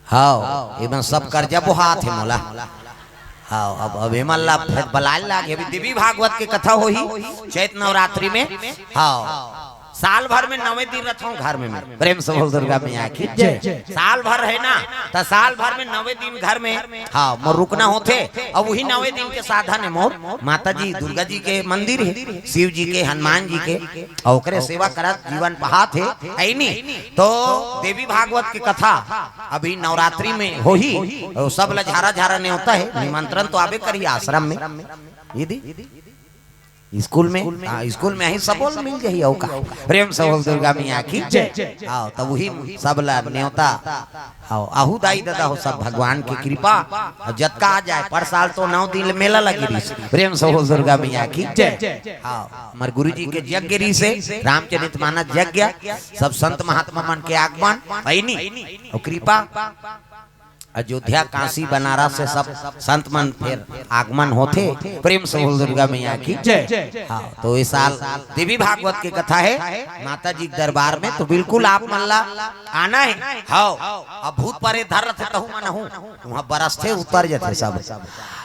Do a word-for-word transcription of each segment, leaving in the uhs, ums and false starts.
हव, एमन सब करजा बोहात हे मोला। हव, अब, अब एमन ला फेर बलाय लागे। अभी देवी भागवत के कथा होही चैत नवरात्रि में। हव, साल भर में नवे दिन रथंव घर में मैं। प्रेम से बोल दुर्गा मैया की जय। साल भर हे ना, त साल भर में नवे दिन घर में, हव, मोर रुकना होथे। अउ उही नवे दिन के साधन हे मोर, माता जी दुर्गा जी के मंदिर हे, शिव जी के, हनुमान जी के, अउ ओकरे सेवा करत जीवन पहात हे, हे नी? तो देवी भागवत के कथा अभी नवरात्रि में होही, अउ सब ल झारा झारा नेवता हे, निमंत्रण तो आबे करही आश्रम में। ये दी, स्कूल में, हाँ, स्कूल में ही सबो ल मिल जाही, अउ का? प्रेम से बोल दुर्गा मैया की जय। हव, तब उही सब ल नेवता। हव, आहू दाई ददा हो, सब भगवान के कृपा। अउ जतका आ जाए, पर साल तो नौ दिन मेला लगे रहिस। प्रेम से बोल दुर्गा मैया की जय। हव, हमर गुरु जी के यज्ञ रहिस हे, रामचरित मानस यज्ञ, सब संत महात्मा मन के आगमन, हे नी? अउ कृपा। अयोध्या, काशी, बनारस से सब संत मन फेर आगमन होथे। प्रेम से बोल दुर्गा मैया की जय। हव, तो ए साल देवी भागवत के कथा हे, माता जी के दरबार में, तो बिल्कुल आप मन ला आना हे। हव, अब भूत परेत धर रथे तहू मन हूँ, उहाँ बरसथे, उतर जथे सब।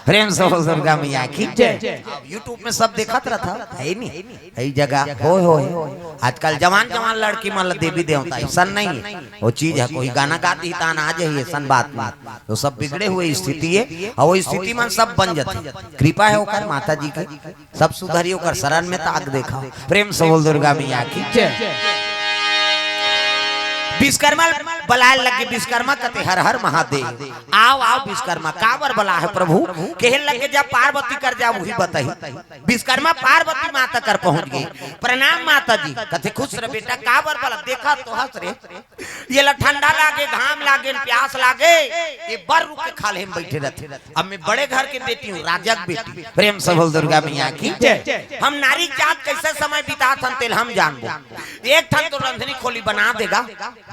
प्रेम से बोल दुर्गा मैया की जय। अब YouTube में सब देखत रथा, हे नी? हे जगह होय होय। आजकल जवान जवान लड़की मन ला देवी देवता, अइसन नहीं हे। वो चीज हे, कोई गाना गा दिही तान आ जाही, अइसन बात नहीं। तो सब बिगड़े हुए स्थिति हे, अउ वो स्थिति मन सब बन जथे। कृपा हे ओकर माता जी के, सब सुधरी ओकर शरण में ताक देखा। प्रेम से बोल दुर्गा मैया की जय। विश्वकर्मा बलाय लगे, विश्वकर्मा कथे, "हर हर महादेव, आव आव विश्वकर्मा।" काबर बलाय हे प्रभु? कहे लगे, "जब पार्वती कर जाव, उही बताही।" विश्वकर्मा पार्वती माता कर पहुंच गे। "प्रणाम माता जी।" कथे, "खुश रह बेटा।" "काबर बलाय?" "देखा तो हस रे, ये ला ठंडा लागे, घाम लागे, प्यास लागे, ये बर रुख के खाल्हे में बइठे रथे। अब मैं बड़े घर के बेटी हूँ, राजा के बेटी।" प्रेम से बोल दुर्गा मैया की जय। "हम नारी जात कइसे समय बिताथन, तेला हम जानबो।" "एक ठन तो रंधनी खोली बना दे गा।"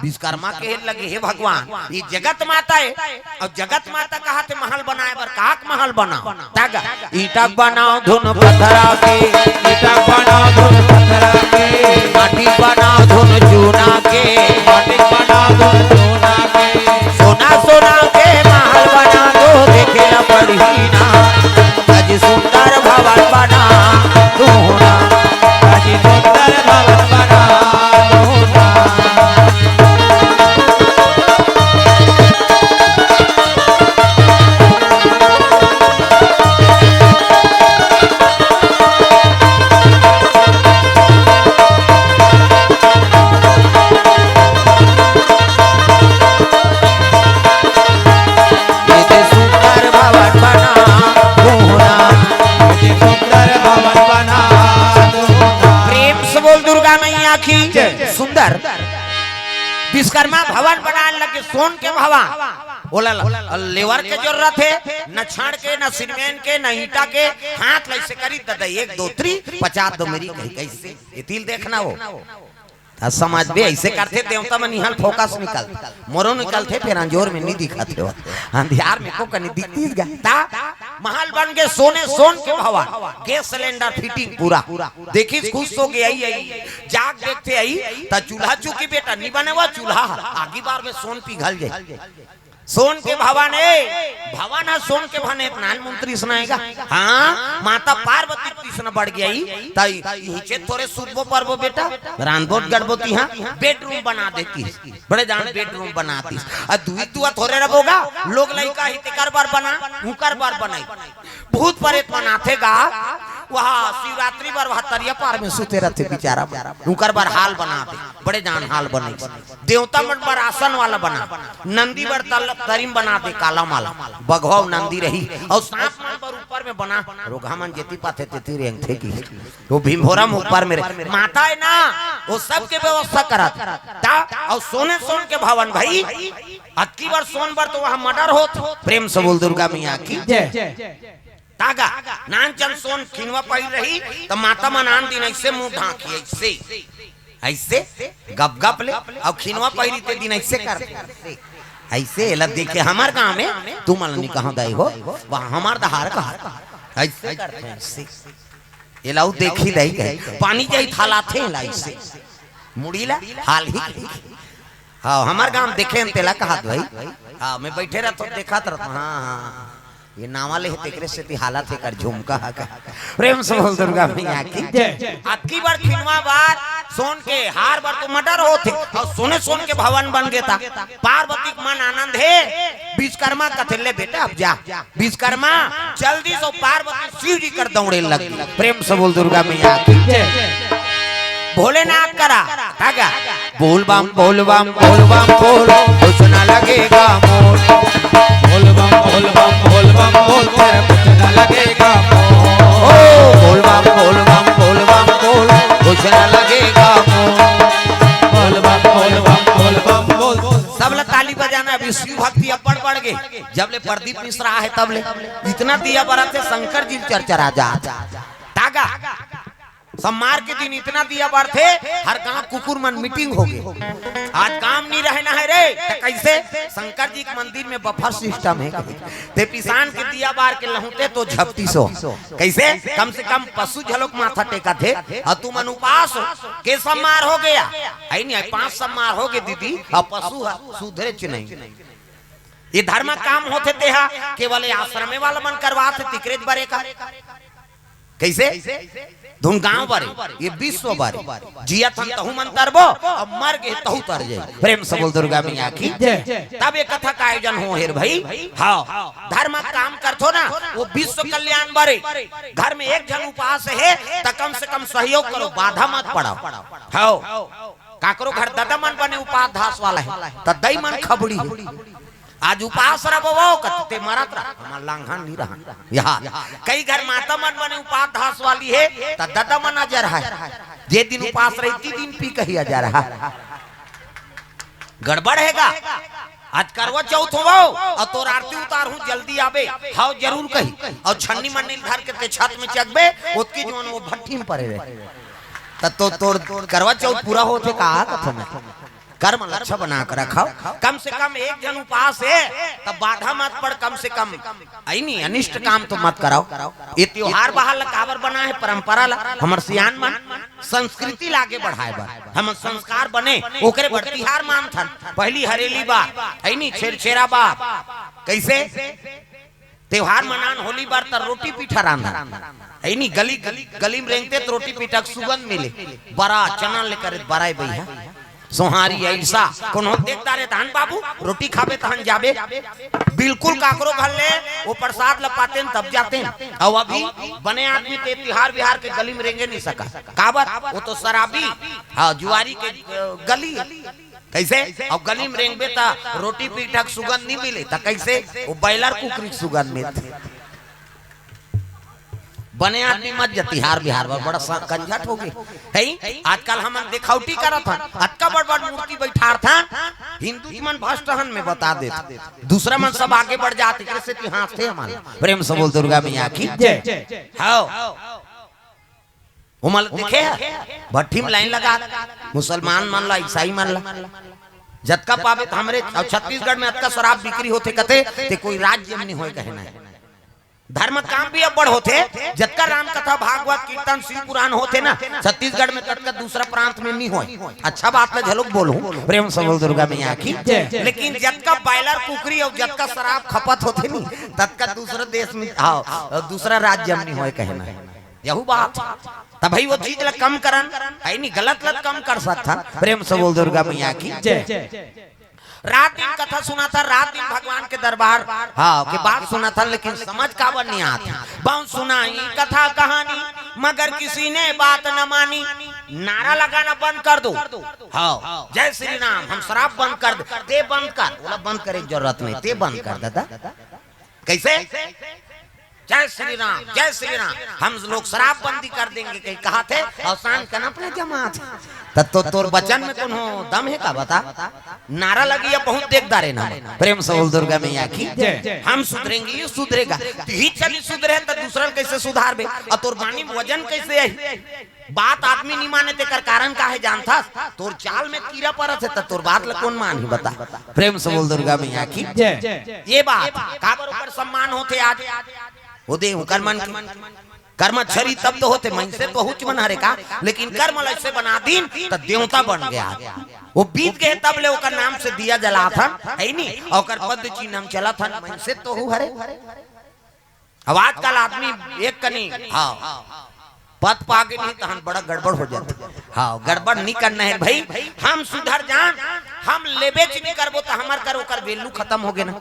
विश्वकर्मा कहे लगे, "हे भगवान, ये जगत माता हे, अउ जगत माता कहाथे महल बनाय बर, काक महल बना?" तग ईंटा बनाव धुन पथरा के, ईंटा बनाव धुन पथरा के, माटी बनाव धुन चूना के, माटी बनाव धुन चूना के, सोना सोना के महल बना दो, देखे ला पड़ही ना, अति सुंदर भवन बना दो ना, अति सुंदर भवन बना दो ना। प्रेम से बोल दुर्गा मैया की जय। सुंदर विश्वकर्मा भवन बनाय लगे, सोन के भवन। ओला ल-, लेवर के जरूरत हे, न छड़ के, न सीमेंट के, न ईंटा के। हाथ ल अइसे करी, ददा, एक, दो, three, पचास दो मेरी कही, कइसे? ये तिल देखना हो। त समझबे, अइसे करथे देवता मन, इहाँ फोकस निकल, मोरो निकलथे, फेर अंजोर में नी दिखत हे, अंधियार में को कनी दिखतीस गा। त महल बन गे सोने, सोन के भवन, गैस सिलेंडर फिटिंग पूरा। देखिस खुश हो गे, अई, अई, जाग देखथे अई, त चूल्हा चूकी बेटा नी बने, वो चूल्हा आगी बार में सोन पिघल जाय। सोन के भवन हे, भवन हे सोन के बने, नान मंत्री सुनाएगा। हाँ, माता पार्वती कृष्ण बढ़ गई, तई नीचे थोरे सुतबो परबो बेटा, रांधबो गड़बो तिहाँ, बेडरूम बना देती, बड़े जान बेडरूम बना दी। अउ दुई दुआ थोरे रबोगा, लोग लइका ही तेकर बर बना, उकर बर बनाई। भूत परेत मन आथे गा, वहाँ शिवरात्रि बर वहाँ तरिया पार में सुते रहते बेचारा, उकर बर हाल बना दे, बड़े जान हाल बने। देवता मन बर आसन वाला बना, नंदी बर तल-, तरिम बना दे, काला माला, बघवा नंदी रही, अउ सांप मन बर ऊपर में बना, रोगहा मन जेती पाथे तेती रेंगथे की, वो भीमभोरा में ऊपर में रहे। माता हे ना, वो सबके व्यवस्था करत। त, अउ सोने सोन के भवन भई, अतकी बर सोन बर तो वहाँ मर्डर होत। प्रेम से बोल दुर्गा मैया की जय। तागा, नानचन सोन खिनवा पहिर रही, त माता मन आन दिन अइसे मुंह ढांकी, अइसे, अइसे गप गप ले, अउ खिनवा पहिरी ते दिन अइसे कर, अइसे एला देखे हमर गांव में, तुमन नी कहां दाई हो, वहां हमर दहार कहा, अइसे करथे, अइसे। एला उ देखी दाई कहे, पानी जाई थालाथे एला अइसे। मुड़ी ला हाल ही। हाँ, हमर गांव देखे हन तेला कहत भाई। हाँ, मैं बैठे रहत हों, देखत रहत हों, हाँ, हाँ, ये नावा ले हे, तेकरे सेती हालत हे कर झुमका हा का। प्रेम से बोल दुर्गा मैया की। जय। अबकी बार खिनवा बार सोन के हार बर तो मर्डर होथे अउ सोने सोन के भवन बन गे ता। पार्वती के मन आनंद हे, विश्वकर्मा कथे, "ले बेटा, अब जा।" विश्वकर्मा जल्दी से पार्वती शिव जी कर दौड़े लग गे। प्रेम से बोल दुर्गा मैया की। जय। भोलेनाथ करा, धागा। बोल बम, बोल बम, बोल बम, बोल, कुछ ना लगेगा मोल। बोल बम, बोल बम, बोल बम, बोल, तेरा कुछ ना लगेगा मोल। ओ, बोल बम, बोल बम, बोल बम, बोल, कुछ ना लगेगा मोल। बोल बम, बोल बम, बोल बम, बोल। सब ला ताली बजाना, अभी शिव भक्ति अब्बड़ बढ़ गे। जब ले प्रदीप मिश्रा आहे तब ले इतना दिया बरत हे, शंकर जी चरचरा जात। धागा। सोमवार के दिन इतना दिया बरथे, हर गांव कुकुर मन मीटिंग हो गे। आज काम नहीं रहना है रे, त कैसे? शंकर जी के मंदिर में बफर सिस्टम है। ते पिसान के दिया बार के लहुटे तो झपटी सो। कैसे? कम से कम पशु झलोक माथा टेकत हे, अउ तुमन उपास हो, के सोमवार हो गया? है नहीं, पांच सोमवार हो गे दीदी, अउ पशु ह सुधरे च नहीं। ये धर्म काम होथे तेहा केवल ये आश्रमे वाला मन करवाथे, तिकरेच बरे का। कैसे? धुन गांव बरे, ये विश्व बरे। जियत हन तहू मन तरबो, अउ मर गे तहू तर जाई। प्रेम से बोल दुर्गा मैया की। जय। तब ये कथा का आयोजन हो हे रे भाई। हाँ, धर्म काम करथो ना, वो विश्व कल्याण बरे। घर में एक झन उपास हे, त कम से कम सहयोग करो, बाधा मत पड़ाओ। हाँ, काकरो घर ददा मन बने उपास धास वाला हे, त दई मन खबड़ी हे। आज उपास रह बबो, कते मरत रह, हमर लांघन नहीं रहा। यहाँ कई घर माता मन बने उपास धास वाली हे, त ददा मन अजर है। जे दिन उपास रही, ती दिन पी कही अजर है। गड़बड़ हे गा। आज करवा चौथ होवो, अउ तोर आरती उतारहूं, जल्दी आबे। हाव जरूर कही। अउ छन्नी मन्नी धर के ते छत में चघबे, ओतकी जोन वो भट्ठी में परे रहे। त तो तोर करवा चौथ पूरा होथे का कथन? कर्म लक्ष्य बना के रखव। कम से कम एक झन उपास हे, त बाधा मत पड़, कम से कम। अइनी अनिष्ट काम तो मत करव। ये त्योहार बहार ला काबर बना हे? परंपरा ला, हमर सियान मन संस्कृति ला आगे बढ़ाए बर, हमर संस्कार बने, ओकरे बर तिहार मानथन। पहली हरेली बार, अइनी छेरछेरा बार, कैसे? त्योहार मनान होली बार त रोटी पीठा रांधन। अइनी गली, गली, गली में रेंगते त रोटी पीठा के सुगंध मिले। बरा चना लेकर बरा ए बइहा। सोहारी अइसा कोनो देख डारे धान बाबू, रोटी खाबे तहन जाबे। बिल्कुल काकरो घर ले वो प्रसाद ल पातेन तब जातेन। अउ अभी बने आदमी ते तिहार बिहार के गली में रेंगे नहीं सका। काबर? वो तो शराबी, हाँ, जुआरी के, अ, गली हे। कैसे? अउ गली में रेंगबे त रोटी पीठा के सुगंध नहीं मिले, त कैसे? वो बॉयलर कुकरी के सुगंध मिलथे। बने आदमी मत जा तिहार बिहार बर, बड़ा सा कंझट हो गे। है? आजकल हमन दिखौटी करत हन, अतका बड़ बड़ मूर्ति बैठारथन, हिंदू जी मन भ्रष्ट हन, मैं बता देत। दूसरा मन सब आगे बढ़ जात, एकरे सेती हाँसथे हमन। प्रेम से बोल दुर्गा मैया की। जय। हाँ। ओमन ल देखे ह? भट्ठी में लाइन लगा, मुसलमान मन ला, ईसाई मन ला, जतका पाबे त हमरे। अउ छत्तीसगढ़ में अतका शराब बिक्री होथे कथे, ते कोई राज्य में नहीं होय कहे ना। धर्म काम भी अब्बड़ होथे, जतका राम कथा, भागवत, कीर्तन, शिव पुराण होथे ना, छत्तीसगढ़ में ततका दूसरा प्रांत में नहीं होय। अच्छा बात ला झलुक बोलहूं, प्रेम से बोल दुर्गा मैया की। जय। लेकिन जतका बॉयलर कुकरी अउ जतका शराब खपत होथे नी, ततका दूसरा देश में, हाँ, दूसरा राज्य में नहीं होय कहे ना। यहू बात। त भाई वो चीज ला कम करन, है नी, गलत ला कम कर सकथन। प्रेम से बोल दुर्गा मैया की। जय। रात दिन कथा सुनाथन, रात दिन भगवान के दरबार, हाँ, के बात सुनाथन, लेकिन समझ काबर नहीं आत? बहुत सुनाई कथा कहानी, मगर किसी ने बात न मानी। नारा लगाना बंद कर दो। हाँ, जय श्री राम, हम शराब बंद कर दे, ते बंद कर, ओला बंद करे के जरूरत नहीं, ते बंद कर दादा। कैसे? जय श्री राम, जय श्री राम, हम लोग शराबबंदी कर देंगे कहीं कहाथे, अउ सांझ कन अपने जमात। त तो तोर बचन में कोनो दम हे का बता? नारा लगी अब बहुत देख डारेन। प्रेम से बोल दुर्गा मैया की। जय। हम सुधरेंगे, ये सुधरेगा। तिही चली सुधरे त दूसरा ल कैसे सुधारबे? अउ तोर बानी में वजन कैसे आई? बात आदमी नहीं माने तेकर कारण का हे जानथस? तोर चाल में कीरा परत हे त तोर बात ल कोन मानही बता? प्रेम से बोल दुर्गा मैया की। जय। ये बात काबर ओकर सम्मान होथे आज? वो दे ओकर मन के कर्मचारी तब तो होथे, मइनसे तो हुच मन हरे का, लेकिन कर्म ल अइसे बना दिन त देवता बन गया। वो बीत गए तब ले ओकर नाम से दिया जलाथन, है नी? ओकर पद चिन्ह हम चलत हन, मइनसे तो हु हरे। अब आजकल आदमी एक कनी, हाँ, पद पागे नहीं तहन बड़ा गड़बड़ हो जाथे। हाँ, गड़बड़ नहीं करना है भाई, हम सुधर जान, हम लेबेच नहीं करबो त हमर कर ओकर value खतम होगे ना।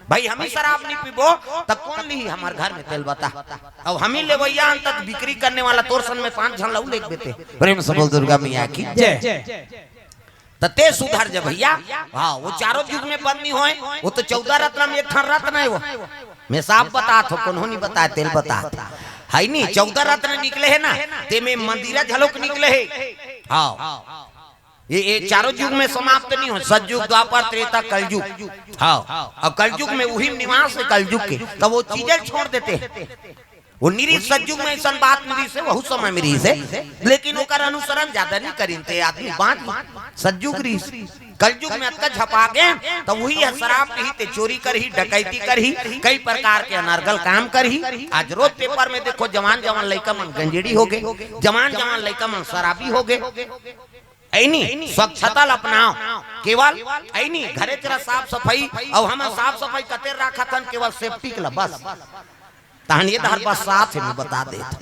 भाई हम ही शराब नहीं पीबो त कौन ली हमर घर में तेल बता? अब हम ही लेवैया हन त बिक्री करने वाला तोर सन में पांच झन ला उ लेके बेते। प्रेम से बोल दुर्गा मैया की। जय। त ते सुधर जा भैया। हाँ, वो चारों युग में बंद नहीं होय, वो तो चौदह रत्न में एक ठन रत्न है वो। मैं साफ बतात हों, कोनो नहीं बताय, तेल बतात। है नी, चौदह रत्न निकले हे ना, ते में मंदिरा घलोक निकले हे। हाँ, ये, ये चारों युग में समाप्त नहीं होय, सतयुग, द्वापर, त्रेता, कलयुग। हाँ, अब कलयुग में उही निवास है कलयुग के, त वो चीजें छोड़ देते हैं। वो निरी सतयुग में अइसन बात नहीं रिहिस हे, वहू समय में रिहिस हे, लेकिन ओकर अनुसरण ज्यादा नहीं करिन ते आदमी बांच सतयुग रिहिस। कलयुग में अतका झपा गे, त उही ह शराब पीही ते, चोरी करही, डकैती करही, कई प्रकार के अनर्गल काम करही। आज रोज paper में देखो, जवान जवान लइका मन गंजेड़ी होगे, जवान जवान लइका मन शराबी होगे। ऐनी स्वच्छता ल अपनाव, केवल ऐनी घरे तेरा साफ सफाई, अउ हमन साफ सफाई कतेर राखत हन, केवल septic ल बस। तहन ये डहर बस साथ में बता देत।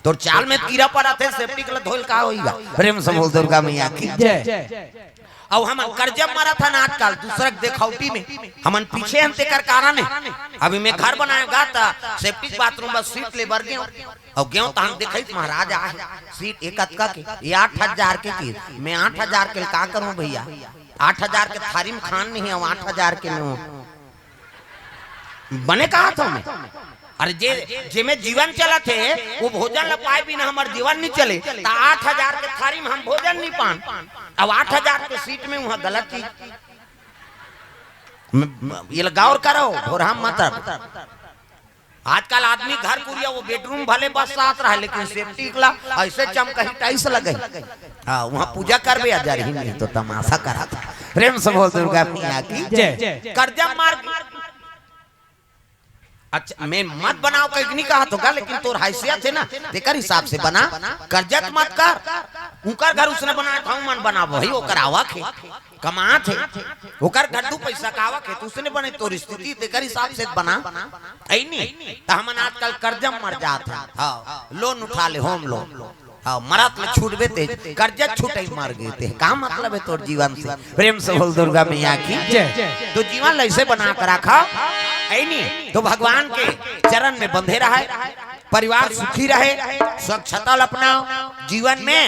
तोर चाल में कीरा पड़त हे, septic ल धोइल का होइगा? प्रेम से बोल दुर्गा मैया की। जय। अउ हमन करजा मरत हन आजकल दूसरा के देखौटी में, हमन पीछे हन तेकर कारण हे। अभी मैं घर बनाएगा त septic bathroom बस सीट ले बर गेंव। अउ गेंव तहन देखई महाराज आहे, सीट एक अतका के, ये आठ हजार के चीज, मैं आठ हजार के का करूं भैया? आठ हजार के थारी में खान नहीं है, आठ हजार के में बने कहा था मैं। अरे जे, जेमे जीवन चलत हे, वो भोजन ल पाए बिना हमर जीवन नहीं चले, त आठ हजार के थारी में हम भोजन नहीं पान, अब आठ हजार के सीट में वहां गलत चीज। म-, म-, ये ल गौर करो, भोरहा मत। आजकल आदमी घर कुरिया वो bedroom भले बस साथ रहे, लेकिन septic ला ऐसे चमकही tiles लगई। हाँ, वहाँ पूजा करबे या जरही नहीं तो तमाशा करा था। प्रेम से बोल दुर्गा मैया की। जय। करजा मार। अच्छा, मैं मत बनाव कहिके नहीं कहा तो गा, लेकिन तोर हैसियत हे ना, तेकर हिसाब से बना। करजा त मत कर, उकर घर उसने बनाए था, मन बना वही ओकर आवक हे। कमात हे, ओकर घर दू पैसा का आवक हे, त उसने बने तोर स्थिति तेकर हिसाब से बना। ऐ नी, त हमन आजकल करजा म मर जात हन। हाँ, loan उठा ले, home loan। हाँ, मरत ले छूटबे ते, करजा छूटई मर गे ते। का मतलब हे तोर जीवन से? प्रेम से बोल दुर्गा मैया की। जय। तो जीवन ल ऐसे बना के रखा, ऐ नी, तो भगवान के चरण में बंधे रहे, परिवार सुखी रहे, स्वच्छता ल अपनाव जीवन में।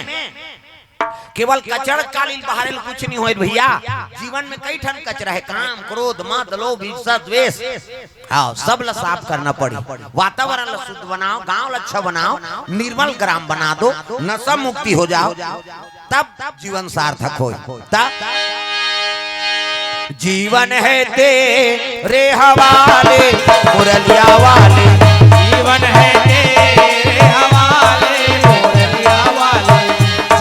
केवल कचरा कालिल बाहरे ल कुछ नहीं होय भैया। जीवन में कई ठन कचरा हे, काम, क्रोध, मद, लोभ, ईर्ष्या, द्वेष। हाँ, सब ल साफ करना पड़ी। वातावरण ल शुद्ध बनाव, गांव ल अच्छा बनाव, निर्मल ग्राम बना दो, नशा मुक्ति हो जाव, तब जीवन सार्थक होय। तब जीवन है तेरे हवाले, मुरलिया वाले। जीवन है तेरे हवाले, मुरलिया वाले।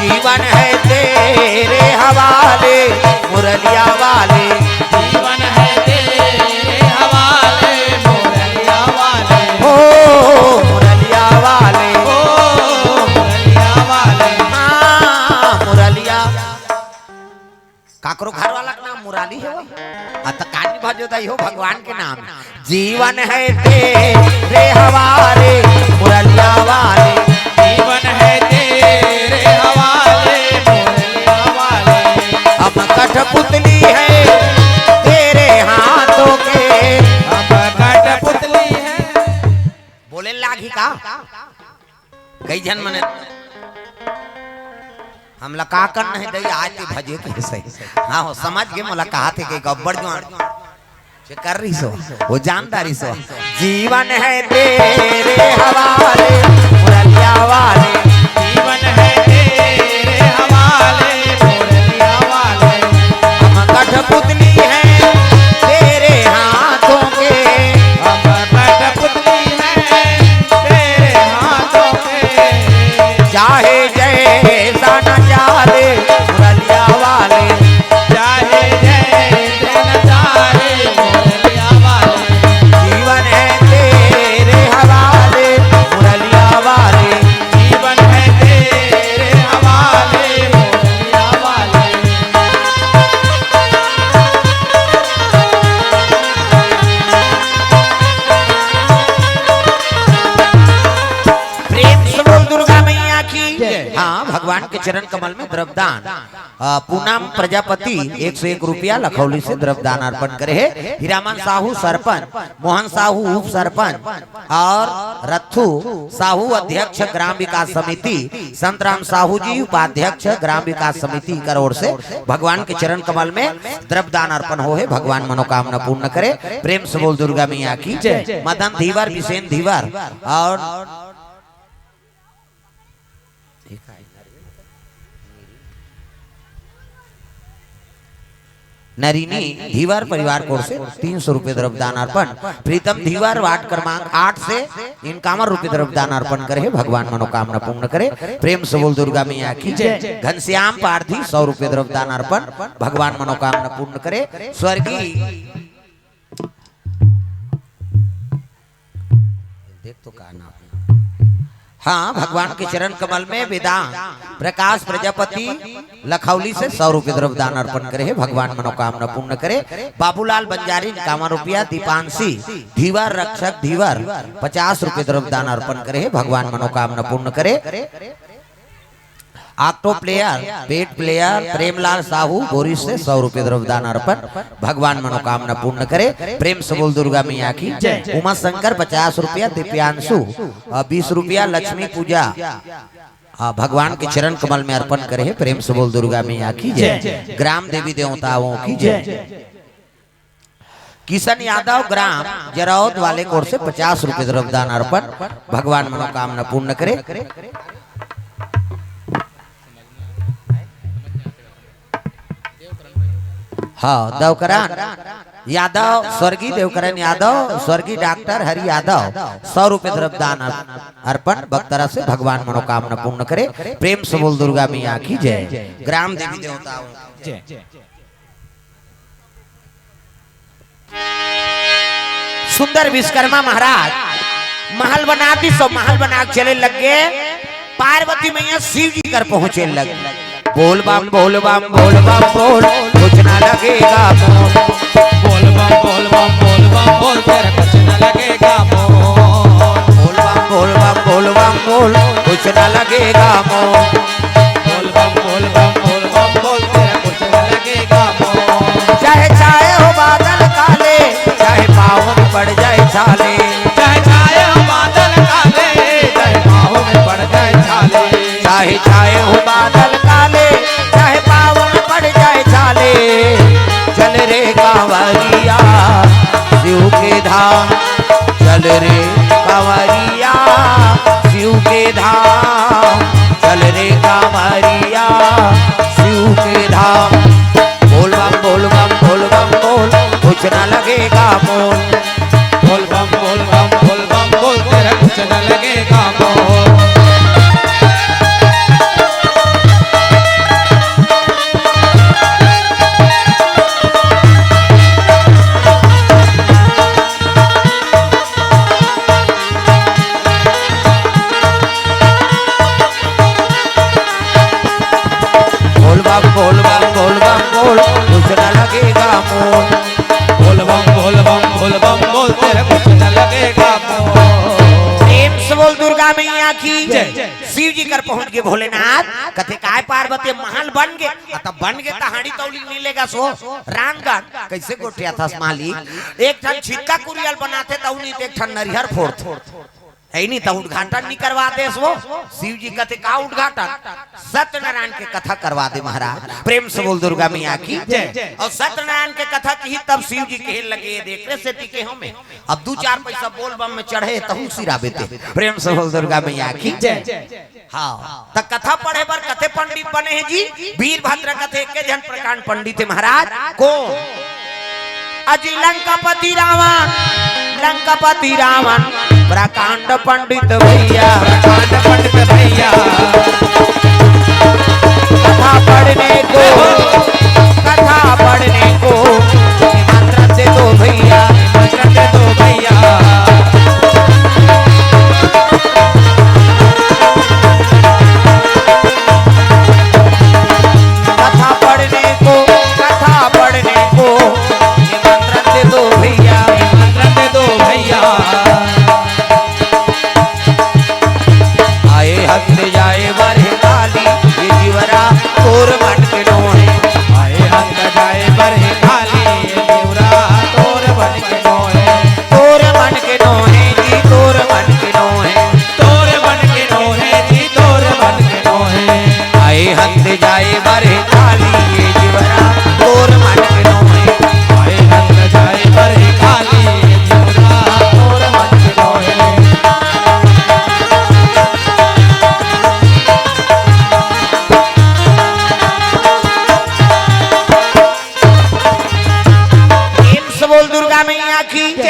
जीवन है तेरे हवाले, मुरलिया वाले। जीवन है तेरे हवाले, मुरलिया वाले। हो मुरलिया वाले। हो मुरलिया वाले। हाँ, मुरलिया। काकरो घर वाला के नाम मुराली हे वो? आ, त कानी भजो दाई हो भगवान के नाम। जीवन है तेरे हवाले, मुरलिया वाले। जीवन है तेरे हवाले, मुरलिया वाले। हम कठपुतली है तेरे हाथों के। हम कठपुतली है। बोले लागी का? कई झन मने हमला का करना हे दई, आय ते भजे के सही। हाँ हो, समझ गे मोला कहा थे के गब्बर जुआन से कर रही सो, वो जानदारी सो। जीवन है तेरे हवाले, मुरलिया वाले। जीवन है तेरे हवाले, मुरलिया वाले। हम कठपुतली हैं तेरे हाथों के। हम कठपुतली हैं तेरे हाथों के। चाहे जैसा न चाले मुरलिया वाले। चाहे जैसा न चाले मुरलिया वाले। जीवन है तेरे हवाले मुरलिया वाले। भगवान के चरण कमल में द्रव्यदान। अ, पूनम प्रजापति एक सौ एक रुपया लखौली से द्रव्यदान अर्पण करे हे। हीरामन साहू सरपंच, मोहन साहू उप सरपंच और रथु साहू अध्यक्ष ग्राम विकास समिति, संतराम साहू जी उपाध्यक्ष ग्राम विकास समिति कर ओर से भगवान के चरण कमल में द्रव्यदान अर्पण हो हे। भगवान मनोकामना पूर्ण करे। प्रेम से बोल दुर्गा मैया की जय। मदन धीवर, बिसेन धीवर और नरिनी धीवर परिवार कोर से तीन सौ रुपये द्रव्यदान अर्पण। प्रीतम धीवर वार्ड क्रमांक आठ से इक्यावन रुपये द्रव्यदान अर्पण करे हे। भगवान मनोकामना पूर्ण करे। प्रेम से बोल दुर्गा मैया की जय। घनश्याम पारधी सौ रुपये द्रव्यदान अर्पण। भगवान मनोकामना पूर्ण करे। स्वर्गीय देख तो का नाम। हाँ, भगवान के चरण कमल में वेदांत प्रकाश प्रजापति लखौली से सौ रुपये द्रव्यदान अर्पण करे हे। भगवान मनोकामना पूर्ण करे। बाबूलाल बंजारी इक्यावन रुपया, दीपांशी धीवर रक्षक धीवर पचास रुपये द्रव्यदान अर्पण करे हे। भगवान मनोकामना पूर्ण करे। ऑक्टो प्लेयर, पेट प्लेयर प्रेमलाल साहू बोरिस से सौ रुपये द्रव्यदान अर्पण। भगवान मनोकामना पूर्ण करे। प्रेम से बोल दुर्गा मैया की जय। उमा शंकर पचास रुपया, दिव्यांशु अ, बीस रुपया, लक्ष्मी पूजा अ, भगवान के चरण कमल में अर्पण करे हे। प्रेम से बोल दुर्गा मैया की जय। जय। ग्राम देवी देवताओं की जय। जय। किशन यादव ग्राम जरौद वाले कोर से पचास रुपये द्रव्यदान अर्पण। भगवान मनोकामना पूर्ण करे। हाँ, देवकरण यादव, स्वर्गीय देवकरण यादव, स्वर्गीय डॉक्टर हरि यादव सौ रुपये द्रव्यदान अर्पण। बक्तरा से भगवान मनोकामना पूर्ण करे। प्रेम से बोल दुर्गा मैया की जय। ग्राम देवी देवताओं की जय। सुंदर विश्वकर्मा महाराज महल बना दी, सो महल बना के चले लग गए। पार्वती मैया शिव जी कर पहुंचे लग। बोल बम बोल बम बोल बम बोल, कुछ ना लगेगा मोल। बोल बम बोल बम बोल बम बोल, तेरा कुछ ना लगेगा मोल। बोल बम बोल बम बोल बम बोल, कुछ ना लगेगा मोल। बोल बम बोल बम बोल बम बोल, तेरा कुछ ना लगेगा मोल। चाहे छाए हो बादल काले, चाहे पाँव में पड़ जाए छाले। चाहे छाए हो बादल काले, चाहे पाँव में पड़ जाए छाले। चाहे छाए हो बादल काले, चाहे पाँव में पड़ जाए छाले। चल रे कांवरिया शिव के धाम, चल रे कांवरिया शिव के धाम, चल रे कांवरिया शिव के धाम। बोल बम बोल बम बोल बम बोल, कुछ ना लगेगा मोल। बोल बम बोल बम बोल बम बोल, तेरा कुछ ना लगेगा मोल। बोल बम बोल बम बोल बम बोल, कुछ ना लगेगा मोल। बोल बम बोल बम बोल बम बोल, तेरा कुछ ना लगेगा मोल। प्रेम से बोल दुर्गा मैया की जय। शिव जी कर पहुंच गए भोलेनाथ। कथे काय पार्वती महल बन गए, आ तब बन गए त हाड़ी तौली नी लेगा सो रांगन। कैसे गोठियाथस मालिक? एक ठन छितका कुरिया ल बनाथे त उनी त एक ठन नरिहर फोड़थे। ऐ नी त उद्घाटन नी करवा देस वो। शिव जी कथे का उद्घाटन? सत्यनारायण के कथा करवा दे महाराज। प्रेम से बोल दुर्गा मैया की जय। और सत्यनारायन के कथा किही तब शिव जी कहे लगे, ये देख रे सेती के हूँ मैं, अब दू चार पैसा बोल बम में चढ़े तहू सिराबे ते। प्रेम से बोल दुर्गा मैया की जय। हाँ, त कथा पढ़े बर कथे पंडित बने हे जी? वीरभद्र कथे के झन प्रकांड पंडित हे महाराज। कौन? अजी लंकापति रावण, लंकापति रावण, प्रकांड पंडित भैया, प्रकांड पंडित भैया। कथा पढ़ने को